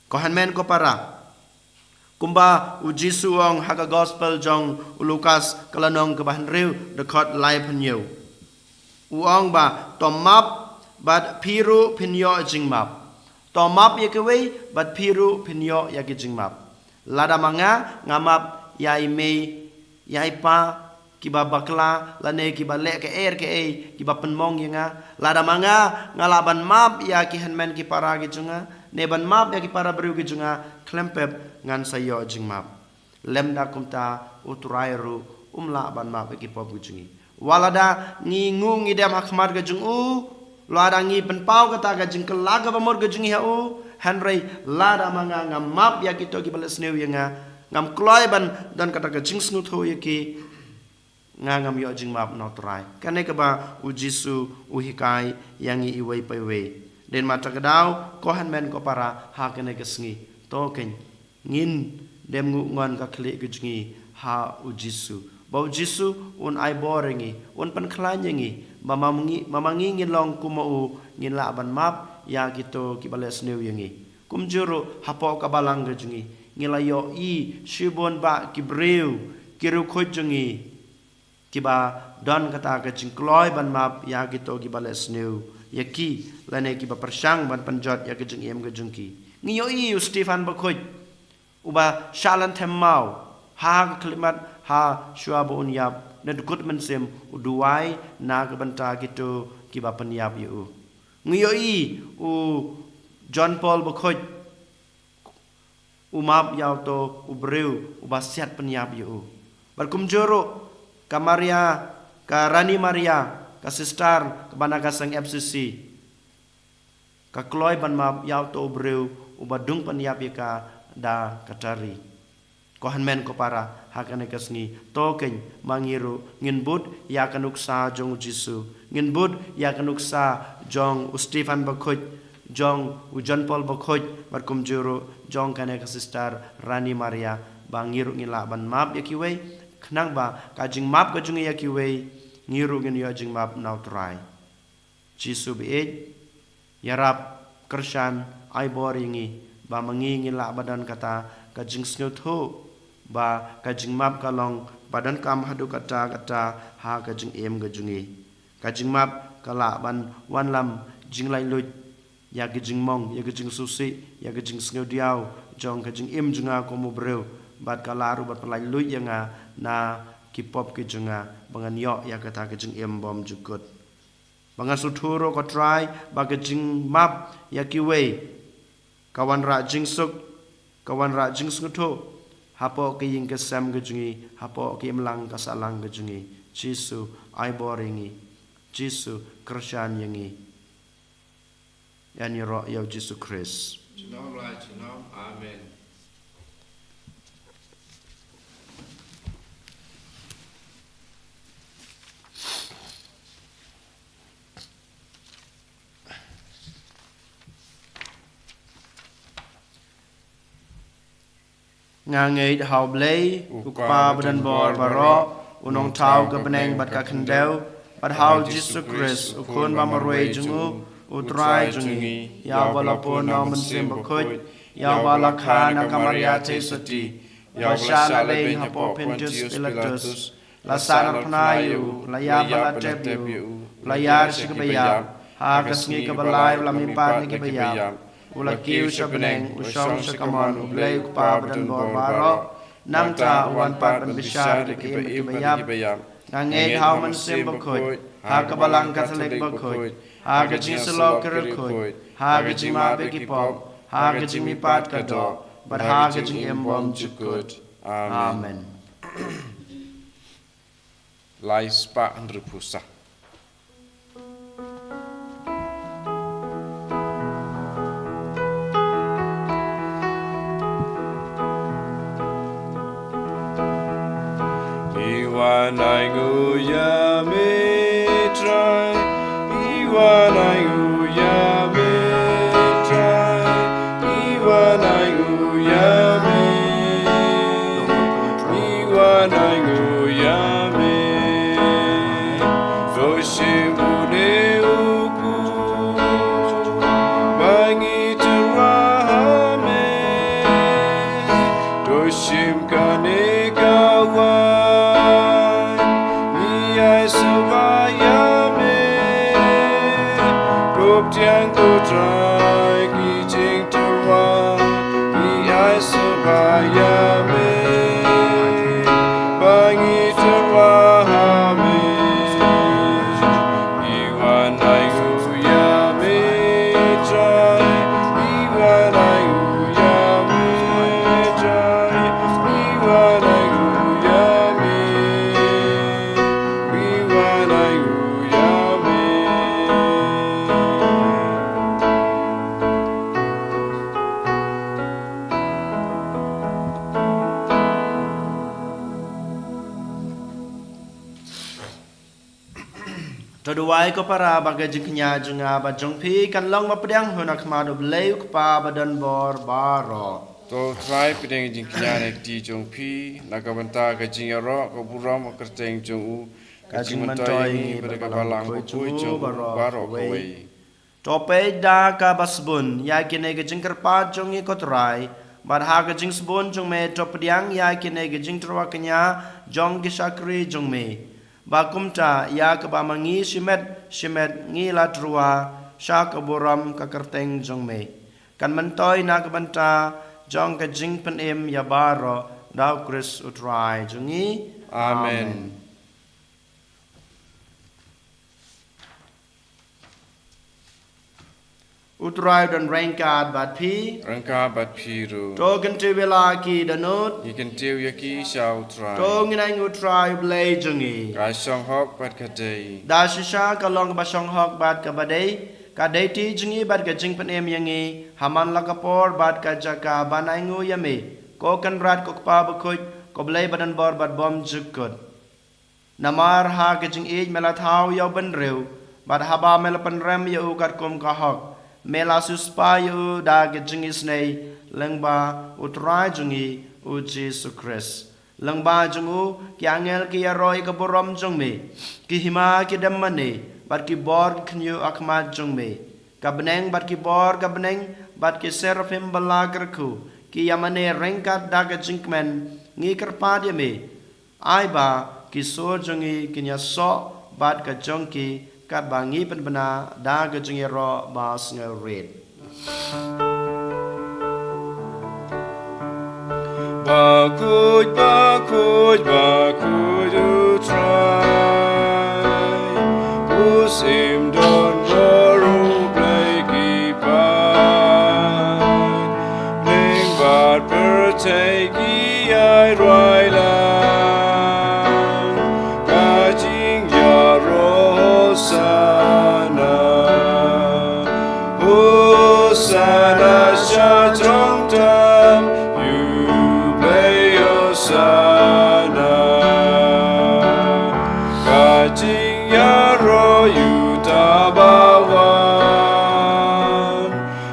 Ko hynmen ko para, kumba u Jisu u ong ha ka gospel jong u Lukas ka lynnong kaba hynriew dkhot laiphew hynñiew. U ong ba to map bad phi ruh phin ïoh jingmap. To map ïa kiwei bad phi ruh phin ïoh ïa ki jingmap. Lada ma nga nga map ïa i mei ïa i pa kiba bakla lane kiba leh kaei kaei kiba pynmong ïa nga, lada ma nga nga lah ban map ïa ki hynmen ki para ki jong nga ne ban map ïa ki para briew ki jong nga, khlem pep ngan sa ïoh jingmap. Lymda kumta u Trai ruh um lah ban map ïa ki pop ki jong ngi. Wat lada ngi nguh ngi dem ha khmat ka jong u, lada ngi pynpaw kata ka jingkylla kaba mut ka jong ngi ha u, hynrei lada ma nga ngam map ïa kito kiba leh sniew ïa nga, ngam kloi ban don kata ka jingsngewthuh ïa ki, nga ngam ïoh jingmap na u Trai. Kane kaba u Jisu u hikai ïa ngi iwei pa iwei. Dei namar kata ka daw, ko hynmen ko para, ha kane ka sngi, to keiñ ngin dem nguh ngon ka khlieh ka jong ngi ha u Jisu, ba u Jisu un ai bor ïa ngi, un pynkhlaiñ ïa ngi, ba ma ngi, ma ma ngi ngin long kum ma u, ngin lah ban map ïa kito kiba leh sniew ïa ngi. Kumjuh ruh hapoh ka balang ka jong ngi, ngi la ïohi shibun bah ki briew, ki riewkhuid jong ngi, kiba don kata ka jingkloi ban map ïa kito kiba leh sniew ïa ki lane kiba pyrshang ban pynjot ïa ka jingim ka jong ki. Ngi ïohi u Stephen Bakhuid, uba shah lynthem maw ha ka khyllipmat, ha shuwa ba un ïap, naduh kut mynsiem u duwai na ka bynta kito kiba pynïap ïa u. Ngi ïohi u John Paul Bakhuid, u map ïa uto u briew uba siat pynïap ïa u. Bad kumjuh ruh ka Maria, ka Rani Maria, ka sister kaba na ka seng F C C, ka kloi ban map ïa uto u briew uba dung pynïap ïa ka da ka tari. Ko hynmen ko para, ha kane ka sngi, to keiñ ma ngi ruh ngin bud ïa ka nuksa jong u Jisu, ngin bud ïa ka nuksa jong u Stephen Bakhuid, jong u John Paul Bakhuid, bad kumjuh ruh jong kane ka sister Rani Maria, ba ngi ruh ngin lah ban map ïa kiwei, Khnang ba ka jingmap ka jong ngi ïa kiwei, ngi ruh ngin ïoh jingmap na U Trai. Jisu baieit, ïarap, kyrshan, ai bor ïa ngi ba ma ngi ngin lah ban don kata ka jingsngewthuh ba ka jingmap ka long ba donkam haduh katta katta ha ka jingim ka jong ngi. Ka jingmap ka lah ban wanlam jinglaitluid ïa ka jingmong, ïa ka jingsngewsih, ïa ka jingsngewdiaw jong ka jingim jong nga kum u briew, bad ka lah ruh ban pynlaitluid ïa nga na ki pop ki jong nga, ba ngan ïoh ïa kata ka jingim bymjukut. Ba ngan sngewthuh ruh, ko Trai, ba ka jingmap ïa kiwei ka wanrah jingsuk, ka wanrah jingsngewthuh hapoh ka ïing ka sem ka jong ngi, hapoh ka imlang ka sahlang ka jong ngi. Jisu, ai bor ïa ngi. Jisu, kyrshan ïa ngi. Ïa ngi ïaroh ïa U Jisu Khrist. Junom la junom. Amen. Nga ngeit ha U Blei, U Kpa badonbor baroh, U Nongthaw ka bneng bad ka khyndew, bad ha U Jisu Khrist, U Khun ba marwei jong U, U Trai jong ngi, ïa uba la pun na U Mynsiem Bakhuid, ïa uba la kha na ka Maria Theisotti, ïa uba la shah leh hapoh Pontius Pilatus, la sahnarphna ïa u, la ïap bad la tep ïa u, la ïar sha kaba ïap, ha ka sngi kaba lai u la mihpat na kiba ïap, u la kiew sha bneng, u shong sha kamon U Blei U Kpa badonbor baroh, nangta u wan pat ban bishar ïa kiba im bad kiba ïap. Nga ngeit ha U Mynsiem Bakhuid, ha ka Balang Katholik bakhuid, ha ka jingïasyllok ki riewkhuid, ha ka jingmap ïa ki pop, ha ka jingmihpat ka doh, bad ha ka jingim bymjukut. Amen. Lai spah hynriewphew saw. Iwan ainguya me Trai, Iwan ainguya me Trai, Iwan ainguya me, Iwan ainguya me. Doshim une u kut ba ngi tyrwa ha me. Doshim kane ka waiñ ngi ai sngewbha ïa me. Ko Pdiang, ko Trai, ki jingtyrwa, ngi ai sngewbha ïa me ba ngi tyrwa ha me. Iwan ainguya me Trai, Iwan ainguya me Trai, Iwan ainguya me, Iwan ainguya me. To duwai ko para ba ka jingkñia jong nga bad jong phi kan long ba pdiang ha khmat U Blei U Kpa badonbor baroh. To Trai pdiang jingkñia na ka kti jong phi na ka bynta ka jingïaroh ka burom ka kyrteng jong u, ka jingmyntoi ïa ngi bad ka balang bakhuid jong u baroh kawei. To peit da kaba sbun ïa kine ki jingkyrpad jong ngi ko Trai, bad ha ka jingsbun jong me to pdiang ïa kine ki jingtyrwa kñia jong ki shakri jong me. Ba kumta ïa kaba ma ngi shimet shimet ngi la tyrwa sha ka burom ka kyrteng jong me, kan myntoi na ka bynta jong ka jingpynim ïa baroh da U Khrist U Trai jong ngi. Amen. Amen. U Trai u don ryngkat bad phi. Ryngkat bad phi ruh. To kyntiew ïa la ki dohnud. Ngi kyntiew ïa ki sha U Trai. To ngin ainguh U Trai U Blei jong ngi. Ka shong hok bad ka dei. Da shisha ka long kaba shong hok bad kaba dei. Ka dei ti jong ngi bad ka jingpynim ïa ngi ha man la ka por bad ka jaka ban ainguh ïa me, ko Kynrad, ko Kpa bakhuid, ko Blei badonbor bad bymjukut. Namar ha ka jingïeit me la thaw ïa u bynriew, bad haba me la pynrem ïa u katkum ka hok, me la siewspah ïa u da ka jingisynei lyngba U Trai jong ngi U Jisu Khrist. Lyngba jong u, ki angel ki ïaroh ïa ka burom jong me. Ki hima ki dem mane, bad ki bor ki khñiuh ha khmat jong me. Ka bneng bad ki bor ka bneng, bad ki seraphim ba la kyrkhu, ki ïa mane ryngkat da ka jingkmen, ngi kyrpad ïa me. Ai ba ki sur jong ngi kin ïasoh bad ka jong ki, katba ngi pynbna da ka jingïaroh ba sngewrit. Bakhuid, bakhuid, bakhuid U Trai. U sim don bor, U Blei ki paid. Bneng bad pyrthei ki ïai rwai lang. Ka jingïaroh Hosana. Hosana sha jrong tam, U Blei Hosana. Ka jingïaroh ïa uta ba wan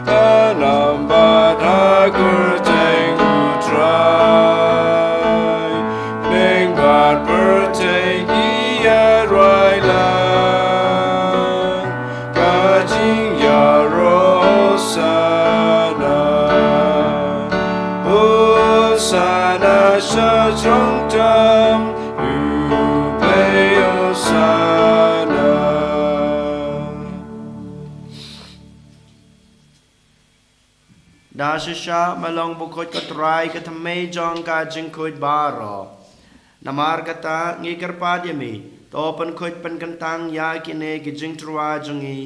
ha nam bad ha kyrteng U Trai. Bneng bad pyrthei ki ïa rwai lang. Ka jingïaroh Hosana. Hosana sha jrong tam, U Blei Hosana. Da shisha me long bakhuid ko Trai, ka thymmei jong ka jingkhuid baroh. Namar kata ngi kyrpad ïa me, to pynkhuid pynkyntang ïa kine ki jingtyrwa jong ngi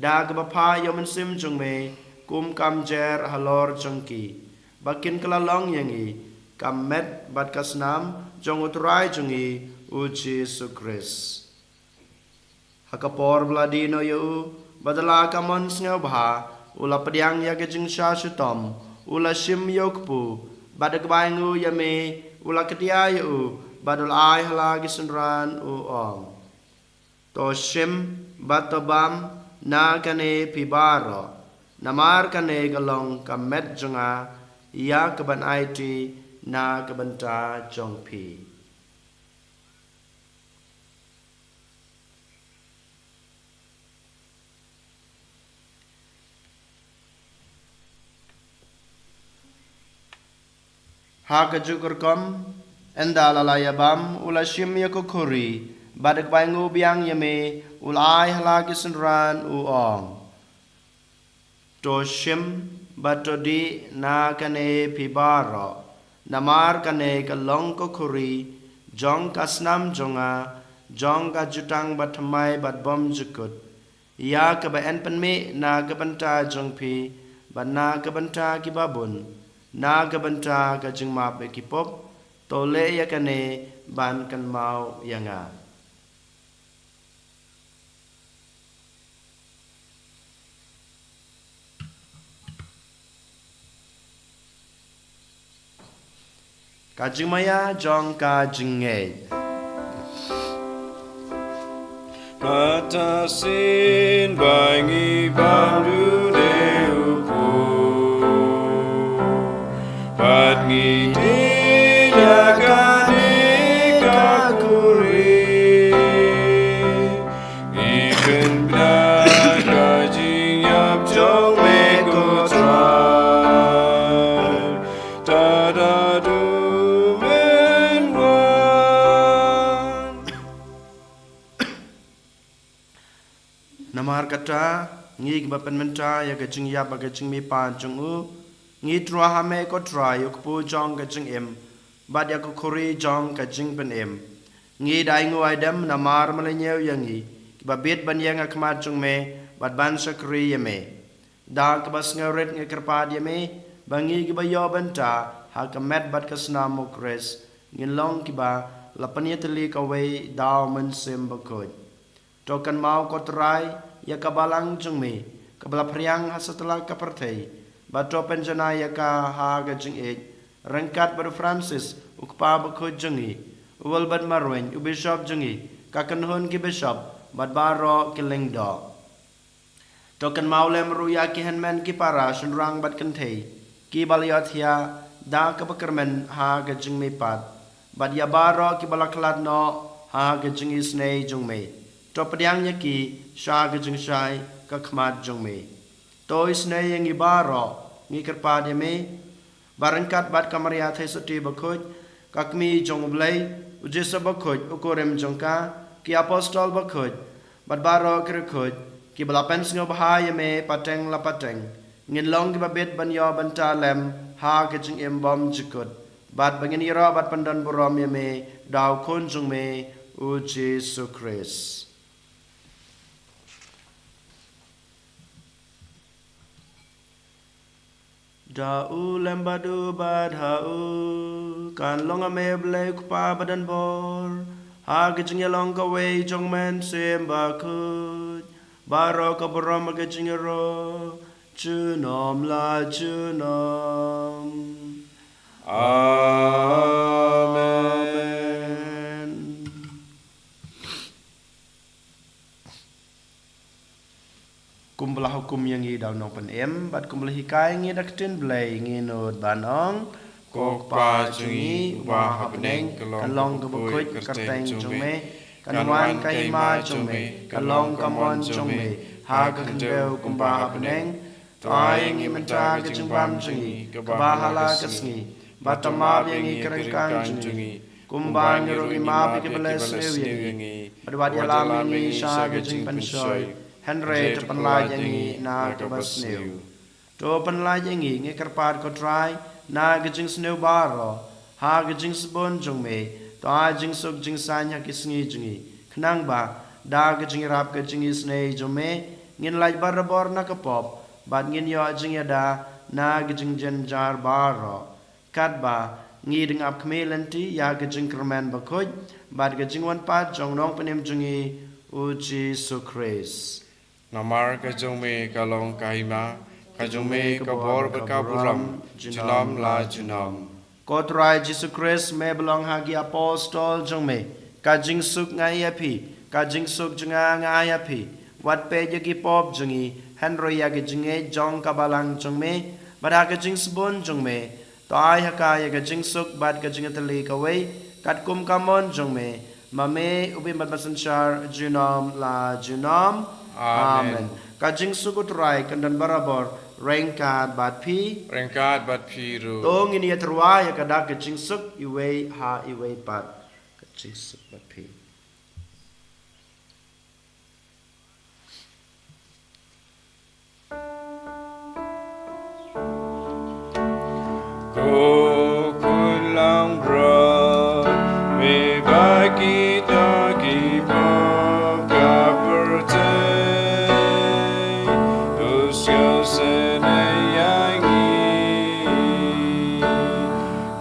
da kaba phah ïa U Mynsiem jong me kum ka mjer halor jong ki, ba kin kylla long ïa ngi ka met bad ka snam jong U Trai jong ngi U Jisu Khrist. Ha ka por ba la die noh ïa u, bad da la ka mon sngewbha, u la pdiang ïa ka jingshah shitom, u la shim ïa u kpu, bad da kaba ainguh ïa me, u la kdiah ïa u, bad u la ai ha la ki synran, u ong: To shim bad to bam na kane phi baroh, namar kane ka long ka met jong nga, ïa kaban aiti na ka bynta jong phi. Ha kajuh ka rukom, ynda la la ïa bam, u la shim ïa ka khuri, bad da kaba ainguh biang ïa me, u la ai ha la ki synran, u ong: To shim bad to dih na kane phi baroh, namar kane ka long ka khuri jong ka snam jong nga, jong ka jutang bathymmai bad bymjukut, ïa kaba yn pynmih na ka bynta jong phi bad na ka bynta kiba bun, na ka bynta ka jingmap ïa ki pop. To leh ïa kane ban kynmaw ïa nga. Ka jingmaïa jong ka jingngeit. Kata shisien ba ngi bam dune u kpu, bad ngi dih na kane ka khuri, ngi kynbna ka jingïap jong me ko Trai, tad haduh men wan. Namar kata, ngi kiba pynmynta ïa ka jingïap bad ka jingmihpat jong u, ngi tyrwa ha me ko Trai, ïa u kpu jong ka jingim, bad ïa ka khuri jong ka jingpynim. Ngi da ainguh aidem namar me la ñiew ïa ngi, kiba bit ban ïeng ha khmat jong me, bad ban shakri ïa me. Da kaba sngewrit ngi kyrpad ïa me, ba ngi kiba ïoh bynta ha ka met bad ka snam u Khrist, ngin long kiba la pynïatylli kawei da u Mynsiem Bakhuid. To kynmaw ko Trai ïa ka balang jong me, kaba la phriang ha satlak ka pyrthei, bad to pynjanai ïa ka ha ka jingïeit, ryngkat bad u Francis, u Kpa Bakhuid jong ngi, u Wilbert Marwein, u Bishop jong ngi, ka kynhun ki bishop, bad baroh ki lyngdoh. To kynmaw lem ruh ïa ki hynmen ki para shynrang bad kynthei, kiba la ïohthiah da kaba kyrmen ha ka jingmihpat, bad ïa baroh kiba la khlad noh ha ka jingisynei jong me. To pdiang ïa ki sha ka jingshai ka khmat jong me. To isynei ïa ngi baroh, ngi kyrpad ïa me, ba ryngkat bad ka Maria Theisotti bakhuid, ka kmie jong U Blei, U Joseph bakhuid, u kurim jong ka, ki apostol bakhuid, bad baroh ki riewkhuid kiba la pynsngewbha ïa me pateng la pateng, ngin long kiba bit ban ïoh bynta lem ha ka jingim bymjukut, bad ba ngin ïaroh bad pyndonburom ïa me da U Khun jong me, U Jisu Khrist. Da U lem bad u bad ha u, kan long ha me Blei U Kpa badonbor, ha ka jingïalong kawei jong U Mynsiem Bakhuid, baroh ka burom ha ka jingïaroh junom la junom. Amen. Kumba la hukum ïa ngi da U Nongpynim, bad kumba la hikai ngi da ka ktien Blei, ngi nud ban ong: Ko Kpa jong ngi uba ha bneng, ka long kaba khuid ka kyrteng jong me, kan wan ka hima jong me, ka long ka mon jong me ha ka khyndew kumba ha bneng. To ai ngi mynta ka jingbam jong ngi kaba ha la ka sngi, bad to map ïa ngi ka ryngkang jong ngi, kumba ngi ruh ngi map ïa kiba leh sniew ïa ngi. Bad wat ïalam ïa ngi sha ka jingpynshoi, hynrei to pynlait ïa ngi na kaba sniew. To pynlait ïa ngi, ngi kyrpad ko Trai, na ka jingsniew baroh, ha ka jingsbun jong me, to ai jingsuk jingsaiñ ha ki sngi jong ngi, khnang ba da ka jingïarap ka jingisynei jong me, ngin lait barabor na ka pop, bad ngin ïoh jingïada na ka jingjynjar baroh. Katba ngi dang ap khmih lynti ïa ka jingkyrmen bakhuid bad ka jingwan pat jong U Nongpynim jong ngi, U Jisu Khrist. Namar ka jong me ka long ka hima, ka jong me ka bor bad ka burom junom la junom. Ko Trai Jisu Khrist, me ba la ong ha ki apostol jong me: Ka jingsuk nga ai ïa phi, ka jingsuk jong nga nga ai ïa phi. Wat peit ïa ki pop jong ngi, hynrei ïa ka jingngeit jong ka balang jong me, bad ha ka jingsbun jong me, to ai ha ka ïa ka jingsuk bad ka jingïatylli kawei, katkum ka mon jong me, ma me, U Blei Mynsynshar, junom la junom. Amen. Amen. Ka jingsuk U Trai kan don barabor ryngkat bad phi. Ryngkat bad phi ruh. To ngin ïatyrwa ïa ka dak ka jingsuk iwei ha iwei pat. Ka jingsuk bad phi. Ko Khun langbrot, me ba kito ki pop ka pyrthei, to sngewsynei ïa ngi.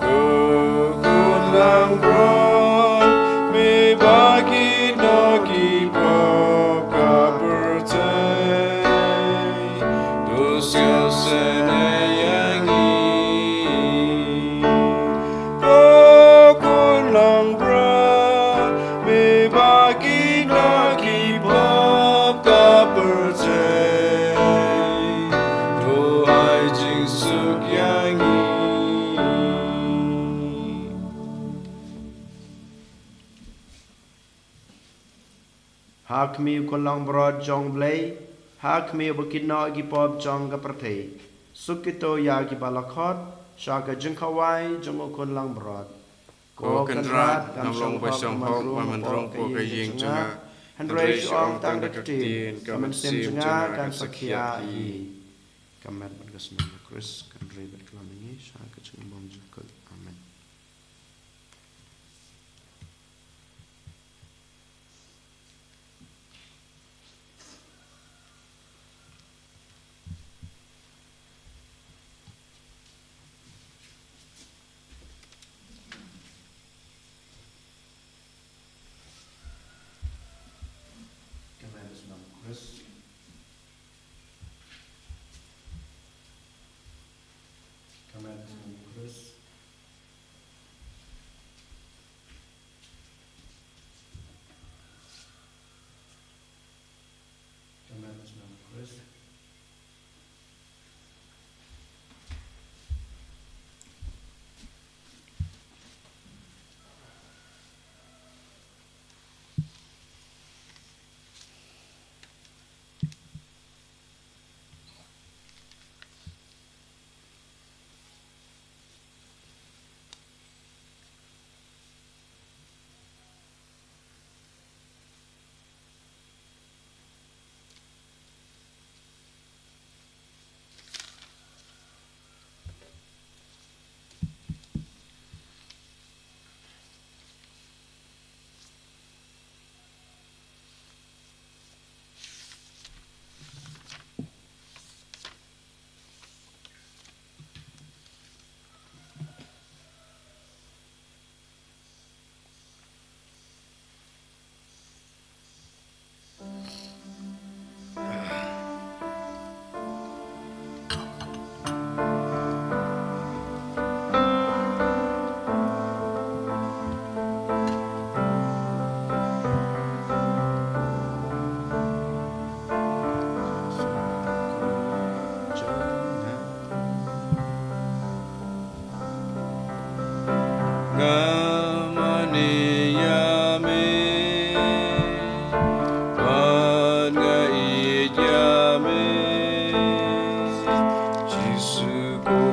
Ko Khun langbrot, me ba kito ki pop ka pyrthei, to sngewsynei ïa ngi. Ko Khun langbrot, me ba kito ki pop ka pyrthei, to ai jingsuk ïa ngi. Ha khmih U Khun langbrot jong U Blei, ha khmih uba kit noh ïa ki pop jong ka pyrthei, suk kito ïa kiba la khot sha ka jingkhawai jong U Khun langbrot. Ko Kynrad, ngam long ba shong hok ban rung hapoh ka ïing jong nga, hynrei shu ong tang da ka ktien, ka mynsiem jong nga kan sa khia hi. Ka met bad ka snam U Khrist kan ri bad klam ïa ngi sha ka jingbymjukut. Amen. Ka met bad ka snam U Khrist. Ka met bad ka snam U Khrist. Ka met bad ka snam U Khrist.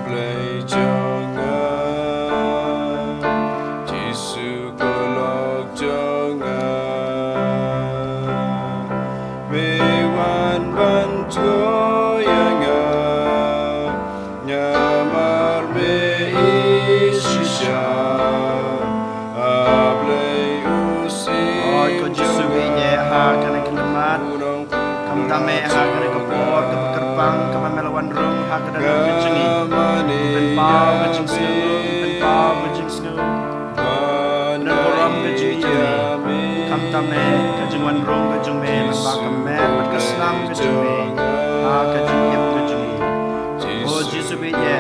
Blei jong nga, Jisu ko lok jong nga. Me wan ban jngoh ïa nga, namar me ïeit shisha. A Blei u sien. Oi ko Jisu, jong nga, ïa ha kane ka mat. Khamtam eh ha kane ka por kaba kyrpang kaba me la wan rung ha ka dohnud ka jong ngi. Pynpaw ka jingsngew, pynpaw ka jingsngew. Pynburom ka jong ngi ïa me. Khamtam eh ka jingwan rung ka jong me lyngba ka met bad ka snam ka jong me ha ka jingim ka jong ngi. O Jisu bad ïa,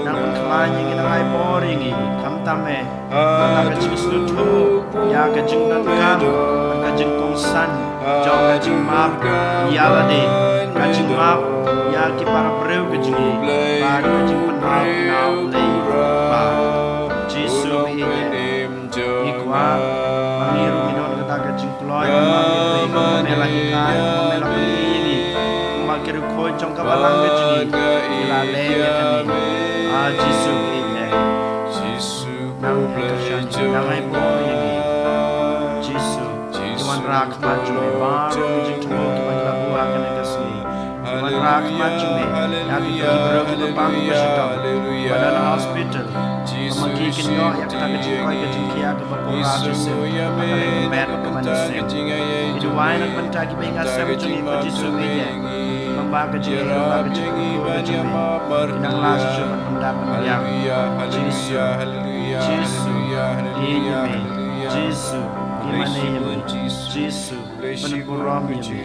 nang pynkhlaiñ ïa ngi, nang ai bor ïa ngi. Khamtam eh Kata ka jingsngewthuh ïa ka jingdonkam, ka jingkongsan jong ka jingmap ïa lade, ka jingmap ïa ki para briew ka jong ngi, bad ka jingpynpaw na U Blei Kpa. Jisu, ngi ïeit, ngi kwah ba ngi ruh ngin don kata ka jingkloi, kumba me la hikai, kumba me la pyni ïa ngi, kumba ki riewkhuid jong ka balang ka jong ngi ki la leh ïa kane. A Jisu, ngi ïeit. Nang kyrshan ïa ngi, nang ai bor ïa ngi. Jisu, ki wanrah khmat jong me baroh ki jingthmu kiba ki la buh ha kane ka sngi. Ki wanrah khmat jong me ïa kito ki briew kiba pang kiba shitom, kiba don ha hospital. Ba ma ki kin ïoh ïa kata ka jingkoit ka jingkhiah kaba pura shisien ha ka lyndet ka mynsiem. Ki duwai na ka bynta kiba ïeng ha sem jong ngi, ko Jisu, ngi ïeit. Lyngba ka jingïeit, lyngba ka jingkyrkhu ka jong me, ngi nang lah shuh shuh ban pyndap ban pdiang. Jisu, Jisu, ïeit ïa me. Jisu, ïeit ïa me. Jisu, pynburom ïa me.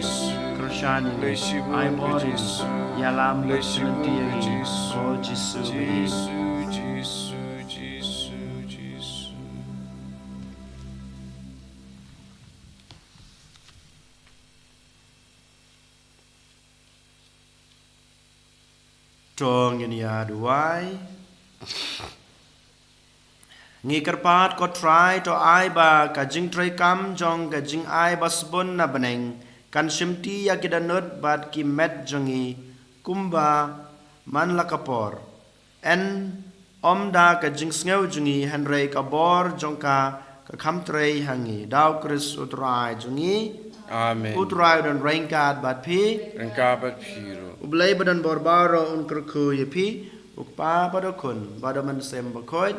Kyrshan ïa ngi, ai bor ïa ngi, ïalam bad pynlynti ïa ngi, ko Jisu, ngi ïeit. To ngin ïa duwai. Ngi kyrpad, ko Trai, to ai ba ka jingtrei kam jong ka jingai ba sbun na bneng kan shimti ïa ki dohnud bad ki met jong ngi kumba man la ka por. Ym da ka jingsngew jong ngi, hynrei ka bor jong ka, ka kham trei ha ngi. Da U Khrist U Trai jong ngi. Amen. U Trai un don ryngkat bad phi. Ryngkat bad phi ruh. U Blei ba don bor baroh un kyrkhu ïa phi, U Kpa bad U Khun bad U Mynsiem Bakhuid.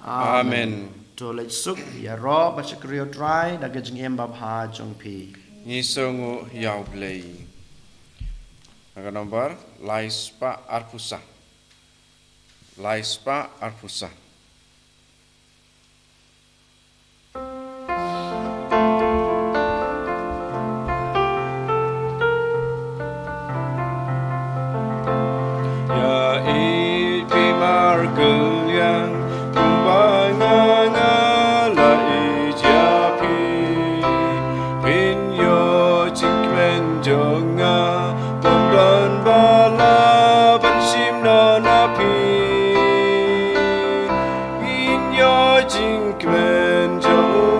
Amen. Amen. To leit suk ïaroh bad shakri ïa U Trai da ka jingim babha jong phi. Ngi sngewnguh ïa U Blei. Na ka nombar lai spah arphew saw. Lai spah arphew saw. Ïa ïeit phi markylliang, kumba nga nga la ïeit ïa phi. Phin ïoh jingkmen jong nga, bym don ba lah ban shim noh na phi. Ngin ïoh jingkmen jong u,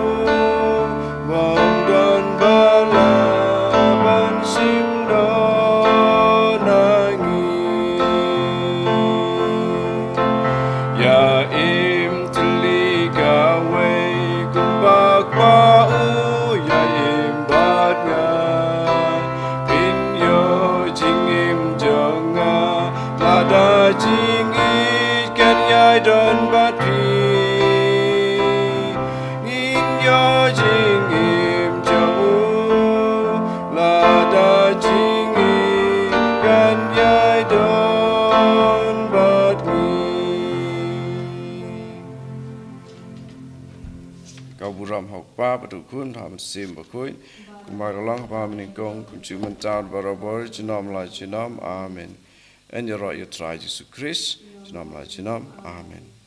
bym don ba lah ban shim noh na ngi. Ïa im tylli kawei kumba Kpa u ïa im bad nga. Phin ïoh jingim jong nga, lada jingïeit kan ïai don bad phi. Ngin ïoh jingim jong u, lada jingïeit kan ïai don bad ngi. Ka burom ha U Kpa bad U Khun bad U Mynsiem Bakhuid, kumba ka long ha kaba nyngkong, kumjuh mynta bad barabor, junom la junom. Amen. Yn ïaroh ïa U Trai Jisu Khrist, junom la junom. Amen.